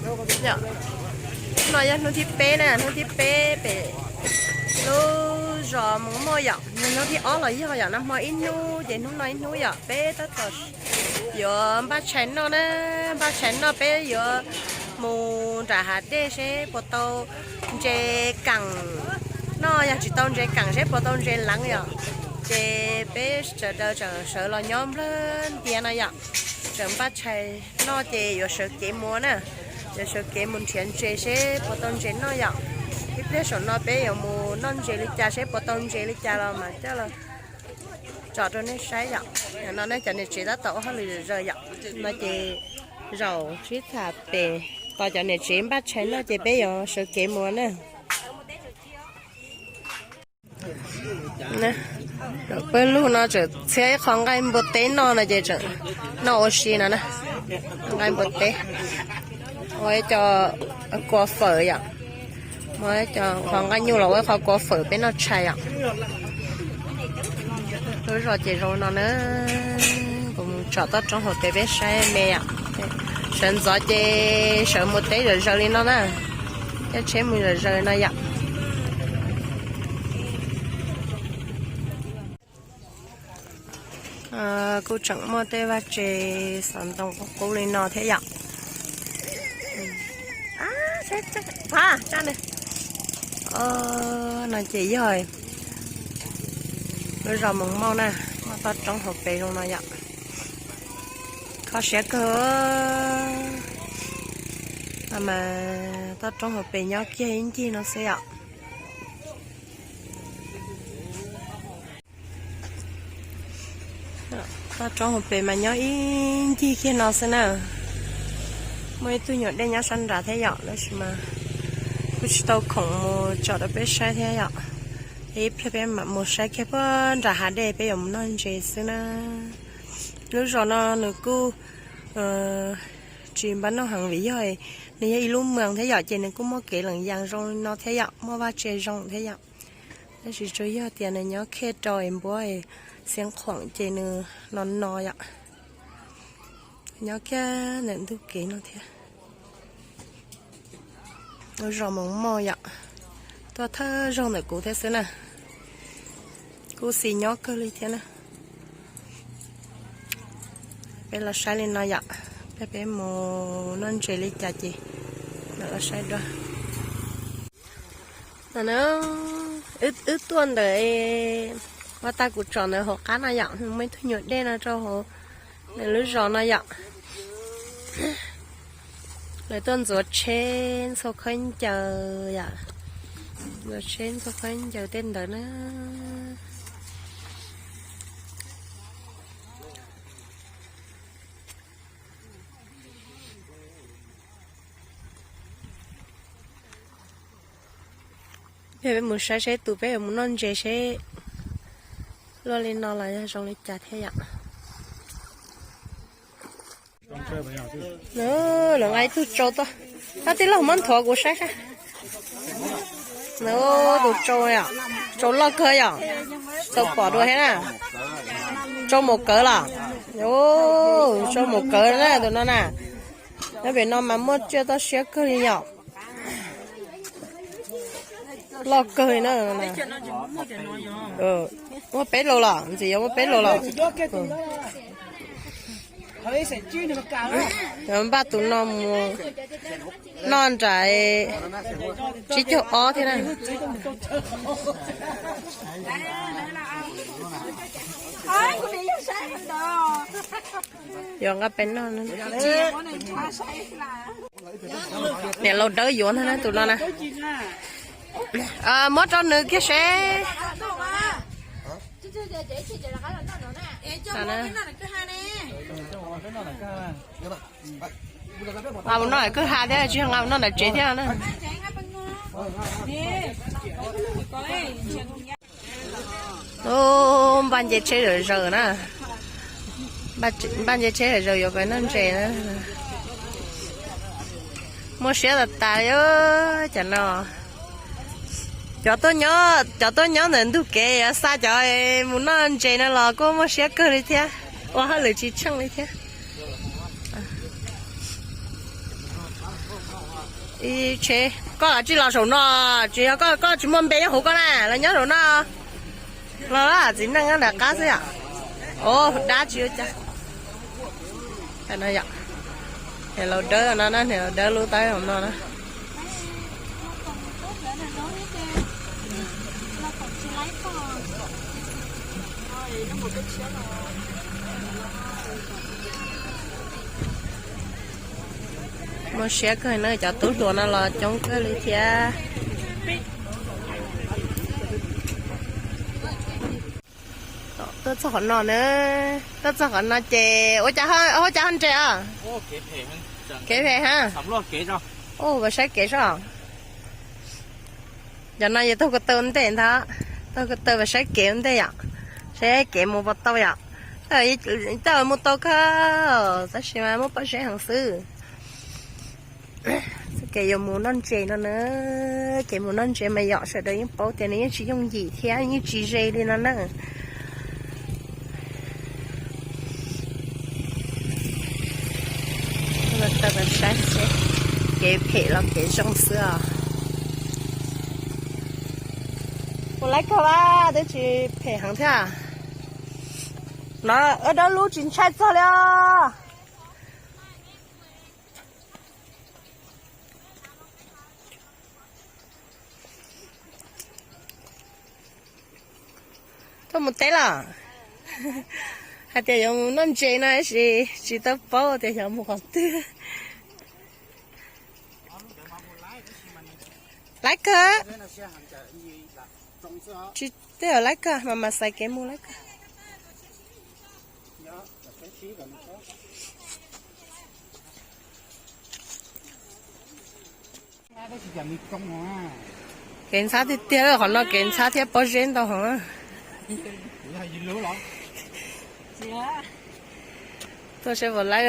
Yom, hnub no yog hnub thib peb na, hnub thib peb pem lub zos Moos Moj yom. Hnub thib ob los yog yom, nag hmo ib hnub ces hnub no ib hnub yom, peb tab tom yuav npaj tshais noj na. Npaj tshais noj peb yuav mus nram hav dej seb puas tau ntses keem noj, yog tsis tau ntses keem seb puas tau ntses leev yom. Ces peb sawv daws tseem sawv los nyob nplawg ntias no yom, tseem npaj tshais noj ces yuav sawv kev mus na. Yuav sawv kev mus nrhiav ntses seb puas tau ntses noj yom. Ib pliag saum no peb yuav mus noj ntses li cas seb puas tau ntses li cas los mam coj los tsom rau nej saib yom. No ne cov niam tsev tab tom ua hauj lwm zom zaws yom. No ces zaum sib tham pem tos cov niam tsev npaj tshais noj ces peb yuav sawv kev mus na. Peb lug no tseem txhiab ib qho nqaij npua teb noj no ces tseem noj ua si no na. Nqaij npua teb, ua ib co kua fawm yom. Muab ib co qhov nqaij nyuj los ua ib qho kua fawm peb noj tshais yom. Lub zos ces zoo no na. Kuv mus tsom toj roob hauv pes peb saib me yom. Sawv ntxov ces sawv mus teb zom zaws li no na. Caij tsheb mus zom zaws no yom. Kuj tseem muaj tej vaj tse xov ntoo qub qub li no thiab yom. No ces yog lub zos Moos Moj na, muaj toj roob hauv pes zoo no yom. Kho siab kawg. Mas toj roob hauv pes nyob kiag ib ncig no xwb yom. Toj roob hauv pes mas nyob ib ncig kiag no xwb na. Muaj ib tug nyuam dej nyob sab nrad thiab yom, tab sis mas kuj tsis tau khoom mus tsom rau peb saib thiab yom. Ib pliag peb mam mus saib kiag puag nram hav dej peb yuav mus noj ntses xwb na. Lub zos no nws kuj tsis npaj noj heev vim yog nws yog ib lub moos thiab yom, ces nws kuj muaj kev lees yas zoo li no thiab yom, muaj vaj tse zoo thiab yom. Tab sis tsuas yog tias nws nyob kiag rau es npuab Xiab Qhoom ces nws no no yom. Nyob kiag ntawm ntug kev no thiab. Lub zos Moos Moj yom, tuaj thawj zaug ntawm kuv thiab xwb na. Kuj xis nyob kawg li thiab na. Peb los saib li no yom, peb, peb mus noj ntses li cas ces mam los saib dua. Wb tuaj ntawm, ua tag kuv tsom ntawm hauv qab no yom, muaj ib tug nyuam dej no rau hauv nws lub zos no yom. Lawv tuaj ntxuav tsheb ntxhua khaub ncaws yom, ntxuav tsheb ntxhua khaub ncaws tej ntawd na. Peb mus saib seb tus peb yuav mus noj ntses seb luaj li no los yog zoo li cas thiab yom. Lawv nqa ib tug tsau tuaj, tab tij laug muab nthuav kuv saib saib. Tus tsau, tsau loj kawg yom, tsis tau pom dua thiab na. Tsau maum kawv los? Tsau maum kawv na tus no na. Nyob pem no mas muaj tsiaj toj siab kawg li yom. Loj kawg li na. Muaj peb lus los, ntxim yuav muaj peb lus los. Npaj tus no mus noj nram tsib caug ob thiab na. Yuav nqa pem no. Niam laus dawb yuav ntag na tus no na. Muab rau nws kiag seb. Nqa mus noj kwj ha thiab tsis nqa mus noj ntawm tsev thiab na. Ub, npaj nce tsheb zom zaws na. Npaj nce tsheb zom zaws yuav pais noj ntses na. Muaj siab tas tas li cov no. Cov tuaj nyob, cov tuaj nyob ntawm ntug kev yuav xa cov mus noj ntses no los kuj muaj siab kawg li thiab, ua hauj lwm tsis tsheej li thiab. Ib tsheb, koj tsis los saum no, tsis yog koj, koj tsis muaj npe nyob hauv koj na, los nyob saum no. Los txiv neej nram qab xwb yom. Ov, dab tsis ua cas. Niam laus dawb no, niam laus dawb lub taub hau no na. Muaj siab kawg na, cov tub hluas no los coob kawg li thiab. Tuaj txog qhov no na, tuaj txog qhov no ces ua cas, ua cas ho nres os? Kev phem ha. Ua vas saib kev soj. Cov no yog taug ko taw ua ntej ntag, taug ko taw vas saib kev ua ntej yom, saib kev mus puas tau yom. Tej mus tau kawg, tab sis mas muaj pob zeb heev xwb. Kev yuav mus noj ntses no na, kev mus noj ntses mas yom sawv daws yeej paub tias nws yeej tsis yooj yim thiab yeej tsis ze li no na. Taw saib seb kev phem los kev zoo xwb os. Puas laib kawg, twb tsis phem heev thiab. No, dawb lub tsis ntshai txog li os. Tuaj mus teb los? Hais tias yuav mus noj ntses no tab sis tsis tau paub tias yuav mus qhov twg. Laib kawg. Tsis, tej zaum laib kawg mas, mas xaiv kev mus laib kawg. Kev ntxhab tiag tiag, qhov no kev ntxhab thiab pob zeb ntau heev. Tuaj saib puas laib.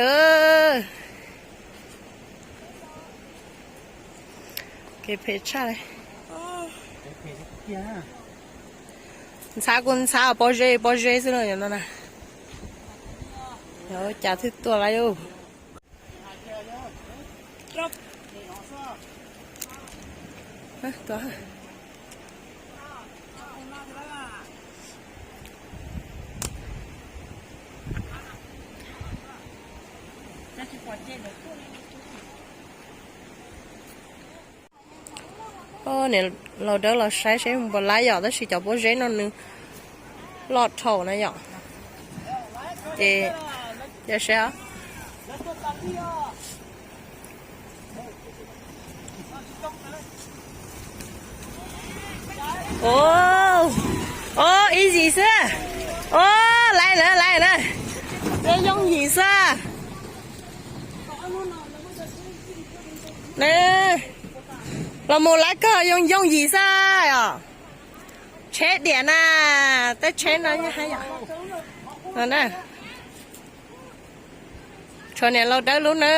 Kev phem tshaj li. Ntxhab kuj ntxhab pob zeb pob zeb xwb no na. Yog cas thiaj tuaj laib. Niam laus dawb los saib seb puas laib yom, tab sis cov pob zeb no nws loj dhau na yom. Ces, ces seb. Ov, ov, ib yim xwb. Ov, laib na, laib na. Yooj yim xwb. Los mus laib kawg, yooj yooj yim xwb os. Tsheb diam na, tej tsheb no yeej hab yom. Tshuav niam laus dawb lub na.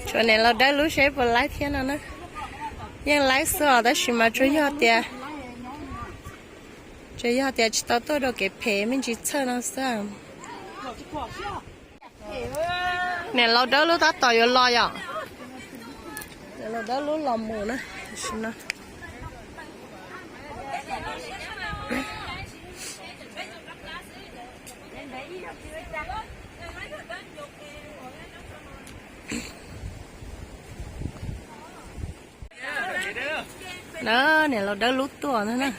Tshuav niam laus dawb lub seb puas laib thiab no na. Yeej laib xwb os, tab sis mas tsuas yog tias, tsuas yog tias tsis tau tuaj dua kev phem me ntsis txhawj no xwb. Niam laus dawb lub tab tom yuav los yom. Niam laus dawb lub los mus na, tam sim no. Na, niam laus dawb lub tuaj na.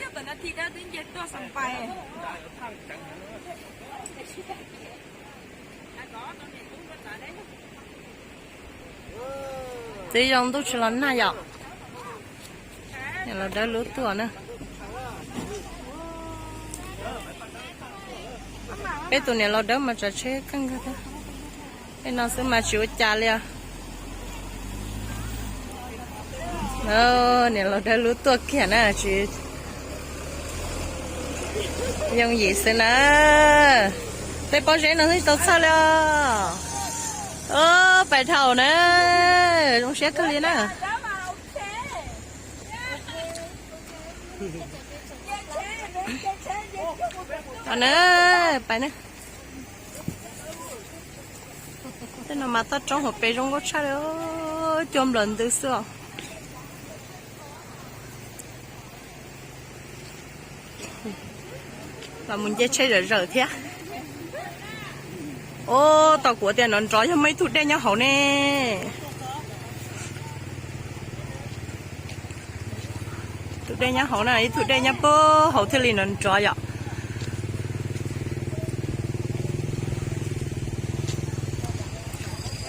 Twb zoo ntuj tsis los nag yom. Niam laus dawb lub tuaj na. Peb tus niam laus dawb mas tsav tsheb kawg nkaus thiab. Tej no xwb mas tsis ua cas li os. Niam laus dawb lub tuaj kiag na, tsis yooj yim xwb na. Tej pob zeb no twb tsis tau txhawj li os. Pais dhau na, zoo siab kawg li na. Os na, pais na. Tej no mas toj roob hauv pes zoo nkauj tshaj li os. Cua nplawm ntws xwb os. Los mus nce tsheb zawm zawm thiab. Ub, tau kuv tias nrov nrov yog muaj ib tug dej nyob hauv ne. Tus dej nyob hauv na, ib tug dej nyob puag hauv thiaj li nrov nrov yom.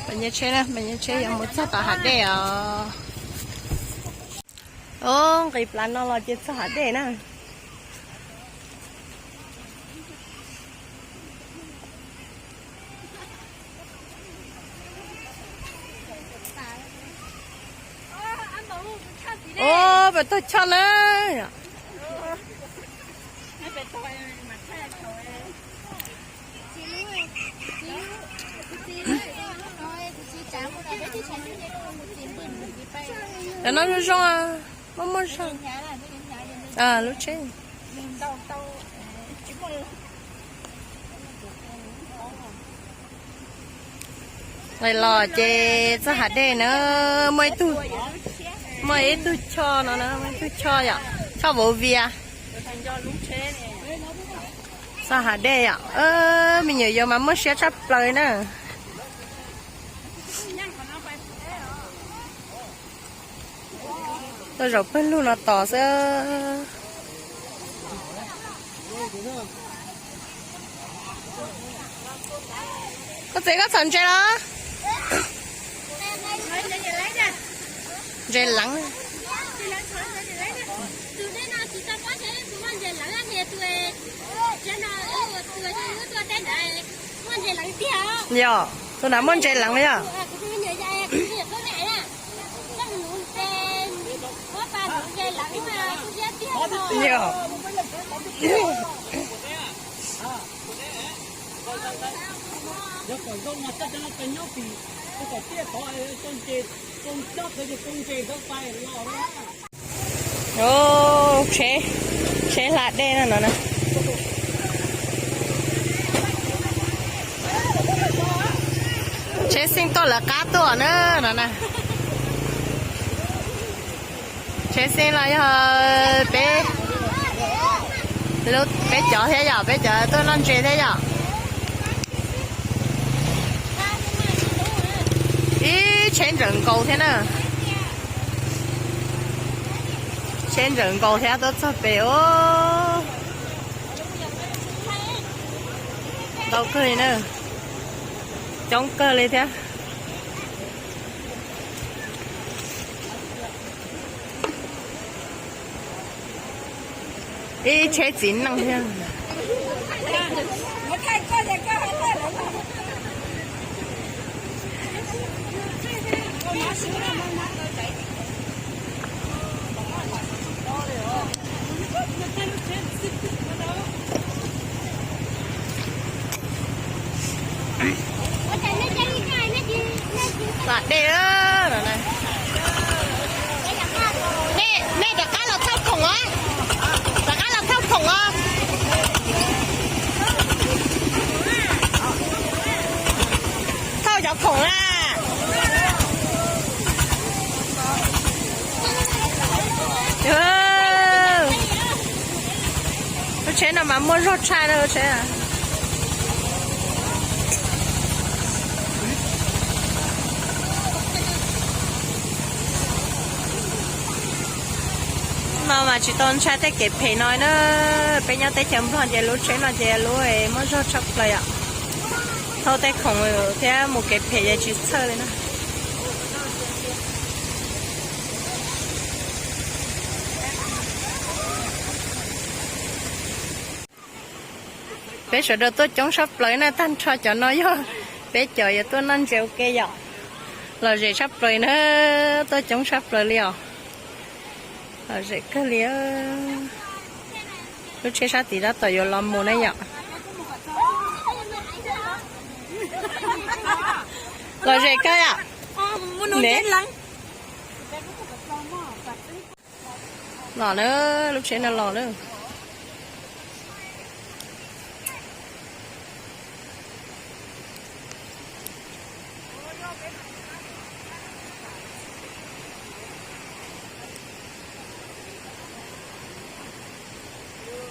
Npaj nyiaj tsheb, npaj nyiaj tsheb yuav mus txog tom hav dej os. Ub, nqis plaws no los ces txog hav dej na. Ub, pem tog choj na. Cov no zoo zoo, muaj muaj zog. Lub tsheb nqis los ces txog hav dej na, muaj ib tug, muaj ib tug choj no na, muaj ib tug choj yom, choj vauv vias. Txog hav dej yom, me nyuam yaus mas muaj siab tshaj plaws na. Tuaj zaum pawg lug no tos xwb. Koj txiv, koj txhom ntses los? Ntses leev. Yog, tus nav muaj ntses leev yog. Yog. Ub, tsheb, tsheb hla dej na no na. Tsheb xeej tuaj lawv qab tuaj na no na. Tsheb xeej los yog peb, peb cov thiab yom, peb cov tuaj noj ntses thiab yom. Ib tsheb ntsawm nkaus thiab na. Tsheb ntsawm nkaus thiab tuaj txog pem os. Ntau kawg li na. Coob kawg li thiab. Ib tsheb txiv neej thiab. Tom dej no. Nej, nej rov qab los thauj khoom os. Rov qab los thauj khoom os. Thauj cov khoom na. Lub tsheb no mas muaj zog tshaj na lub tsheb. No mas tsis tau ntshai tej kev phem no na. Peb nyob teb chaws Nplog ces lub tsheb no ces lub muaj zog tshaj plaws yom. Thauj tej khoom thiab mus kev phem ces tsis txhawj li na. Peb sawv daws tuaj coob tshaj plaws na, tag nrho cov no yog peb cov yuav tuaj noj ntses ua ke yom. Lom zem tshaj plaws na, tuaj coob tshaj plaws li os. Lom zem kawg li. Lub tsheb sab tid tab tom yuav los mus na yom. Lom zem kawg yom. Ne. Los na, lub tsheb no los na.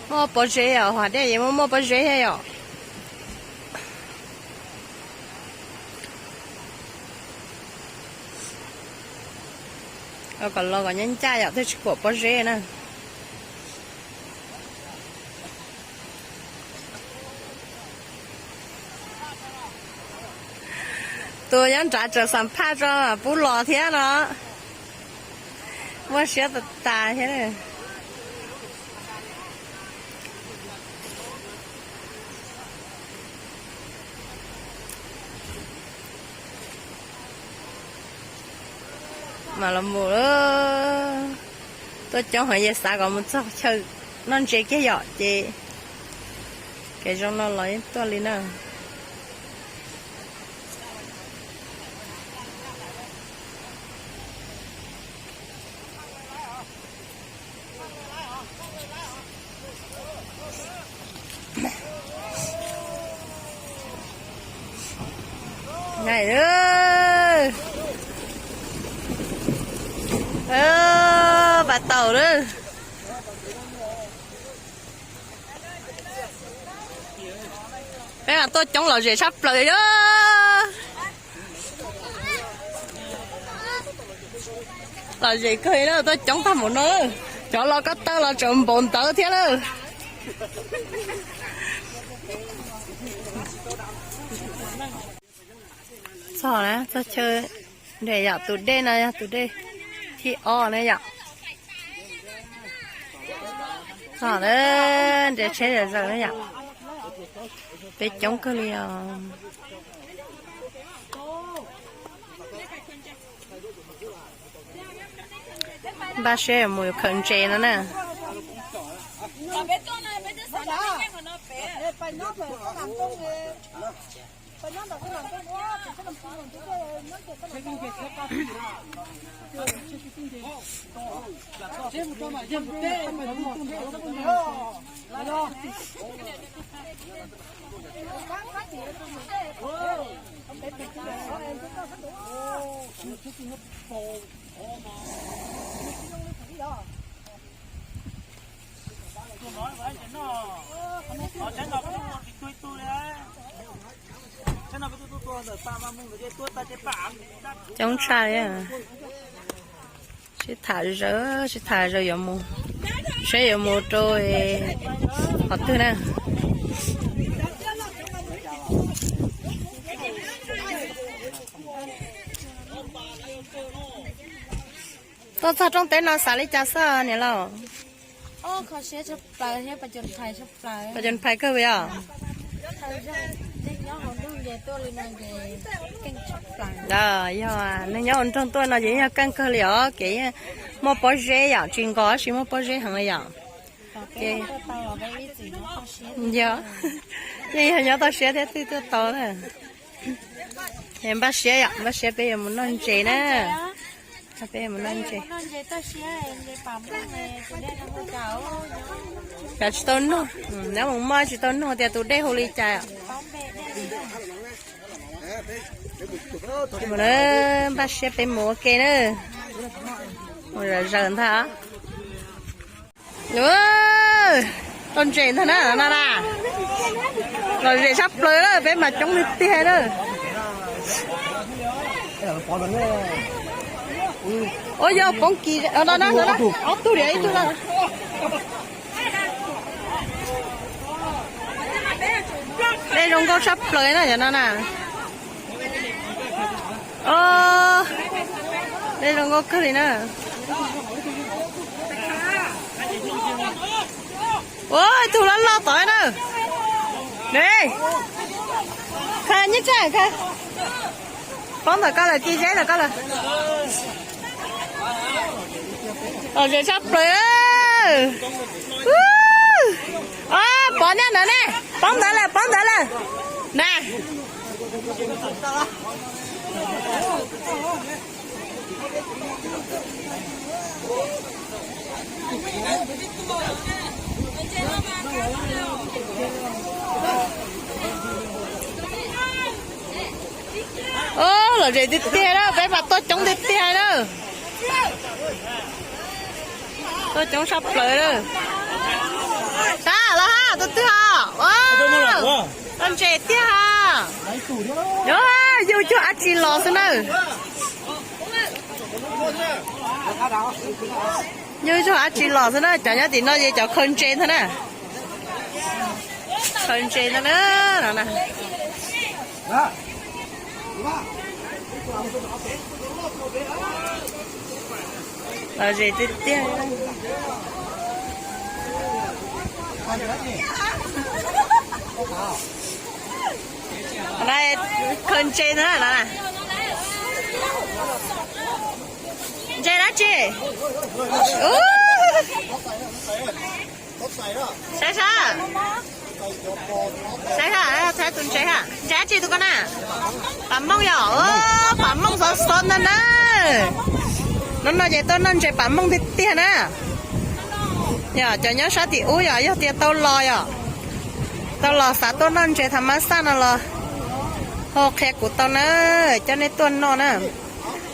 Muaj pob zeb os, hav dej yeej muaj muaj pob zeb thiab yom. Kom los kom nyob ncaj yom, thiaj tsis pom pob zeb na. Tus nyob nrad tseem xam phaj tso pub los thiab no. Muaj siab tas tas thiab. Mas los mus lawm. Tuaj coob heev, yog xav kom mus txog chaw noj ntses kiag yom, ces kev zoo no los yeej tuaj li na. Pas taus lawm. Peb mas tuaj coob lom zem tshaj plaws os. Lom zem kawg li na, tuaj coob tag npaum no. Cov los ko taw los tseem npaum ntawd thiab lawm. Txog na, txog chaw, yog tus dej no yog tus dej thib ob na yom. Txog na, nres tsheb zom zaws na yom. Peb coob kawg li os. Npaj siab mus khawm ntses no na. Coob tshaj li. Sib tham zawv, sib tham zawv yuav mus, seb yuav mus rau qhov twg na. Tuaj txog rooj teb no xav li cas xwb niam laus? Kho siab tshaj plaws thiab pas cos phais tshaj plaws. Pas cos phais kawg li os. Yog neeg nyob hauv nroog tuaj no ces yog keej kawg li os, kev muaj pob zeb yom, tsis nkos tab sis muaj pob zeb heev li yom. Yog, yeej yog nyob tau siab thiab twb tuaj tau na. Npaj siab yom, npaj siab peb yuav mus noj ntses na. Peb yuav mus noj ntses. Kav tsis tau nug, neb mus muaj tsis tau nug tias tus dej hu li cas. Npaj siab peb mus ua ke na. Mus zom zaws ntag. Tau ntses ntag na no na. Lom zem tshaj plaws na, peb mas coob tiag tiag na. Ua yog poob kis no na, ob tug diam ib tug na. Dej zoo nkauj tshaj plaws na cov no na. Dej zoo nkauj kawg li na. Ua ib tug loj loj tod na. Ne, kha nyob tsev kha. Poob ntawm koj lawm, ci zeb ntawm koj lawm. Lom zem tshaj plaws. Pov niaj ntawd ne, poob ntawd lawm, poob ntawd lawm. Na. Lom zem tiag tiag na, peb mas tuaj coob tiag tiag na. Tuaj coob tshaj plaws na. Tab los ha, tus twg os? Tau ntses tiag ha. Yug cuag dab tsi los xwb na. Yug cuag dab tsi los xwb na, cov nyob tim no ces cov khaws ntses ntag na. Khaws ntses ntag na, no na. Lom zem tiag tiag. Khaws ntses na no. Ntses dab tsi? Saib saib. Saib saib, tus ntses ha, ntses dab tsi tus ko na? Pam mooj yom, pam mooj xov xov ntag na. Hnub no ces tuaj noj ntses pam mooj tiag tiag na. Yog cov nyob sab tim ub yog, yog tias tau los yom, tau los xav tuaj noj ntses thaum mab xaj no los ho qhia kuv tau na, coj nej tuaj noj na.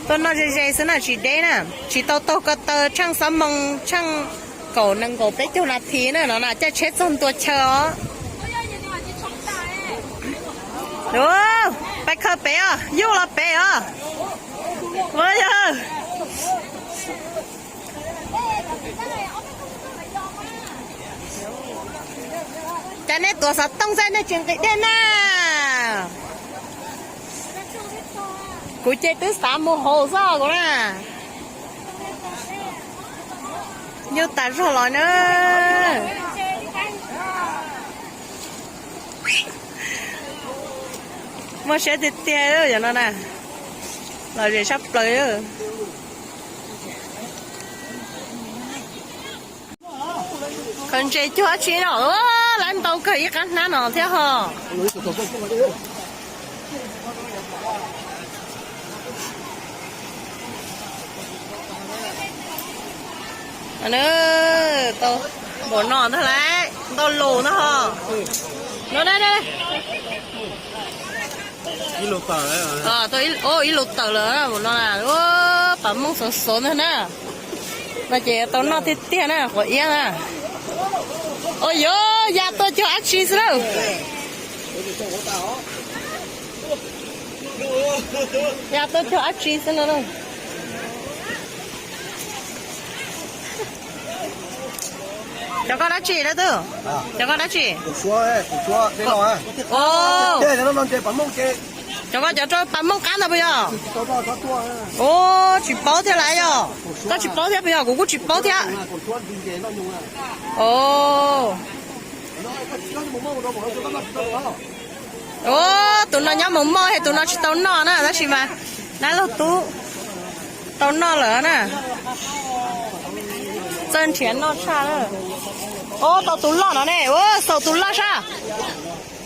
Tuaj noj ze ze xwb na, tsis deb na, tsis tau taug ko taw tsheej xob moos tsheej kaum nees nkaum peb caug nas this na, no na caij tsheb txog ntua chaw os. Pais khaws pem os, yuj los pem os. Ua yog cas nej tuav xov tooj xwb nej tsis nqis dej na? Kuv ces twb xav mus hauv xwb kuv na. Yuj tas zog los na. Muaj siab tiag tiag yom no na. Lom zem sab plaws. Khaws ntses cuag dab tsi no, lawv ntau kawg ib qab hnab no thiab ho. Tau npaum no ntag lauj, ntau lus ntag ho. No na, ib lus tawm lawm, npaum no na, pam mooj xov xov ntag na. No ces tau noj tiag tiag na, quav iab na. Ua yog ya tuaj cuag dab tsi xwb lauj. Ya tuaj cuag dab tsi xwb no. Cov koj dab tsi dab tub? Cov koj dab tsi? Cov koj cov rau pam mooj qab ntawd puas yog? Tsis paub thiab lawm yog. Koj tsis paub thiab puas yog? Kuv kuj tsis paub thiab. Tus no nyob mus moj es tus no tsis tau noj na, tab sis mas dab laug tub tau noj lawm na. Txawj nrhiav noj tshaj na. Tau tus loj no ne, xaus tus loj sab.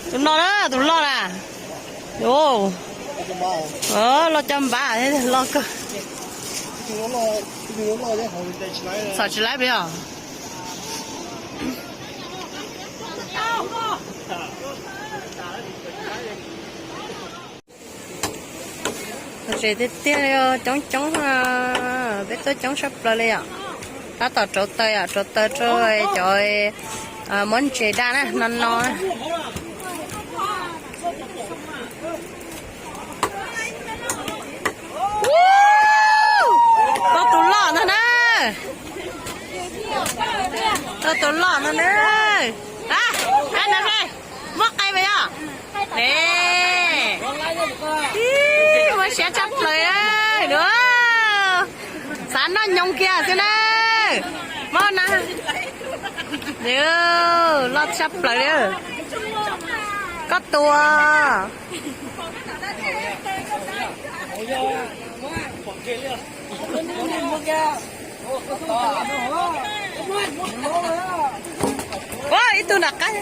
Tus no na, tus loj na. Loj cov npav, loj kawg. Xaus tsis laib puas yog? Lom zem tiag tiag li, coob coob, peb tuaj coob tshaj plaws li yom. Tab tom rauv taws yom, rauv taws rau cov muab ntses da na, no no. Tau tus loj ntag na. Tau tus loj ntag na. Muab qe mas yog. Muab siab tshaj plaws na. Xav noj nyoos kiag xwb na. Muab na. Loj tshaj plaws li. Koj tua. Ua ib tug nram qab.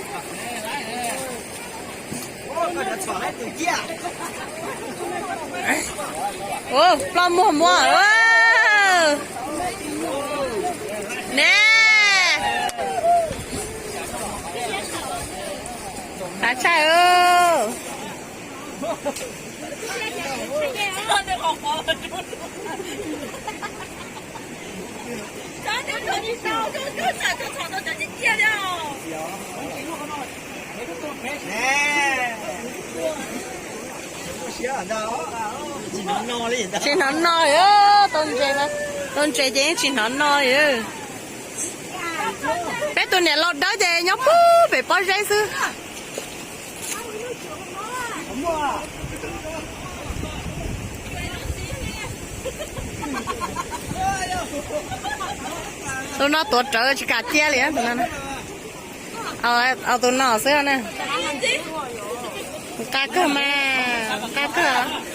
Ploj muag muag. Ne, hav tshaj. Tsis hnov no li, tau ntses, tau ntses ces yeej tsis hnov no li. Peb tus niam laus dawb ces nyob puag pem pob zeb xwb. Tus no tuav rawv tsis kam cia li. Tus no, tus no xwb na. Nqa kawg mas, nqa kawg.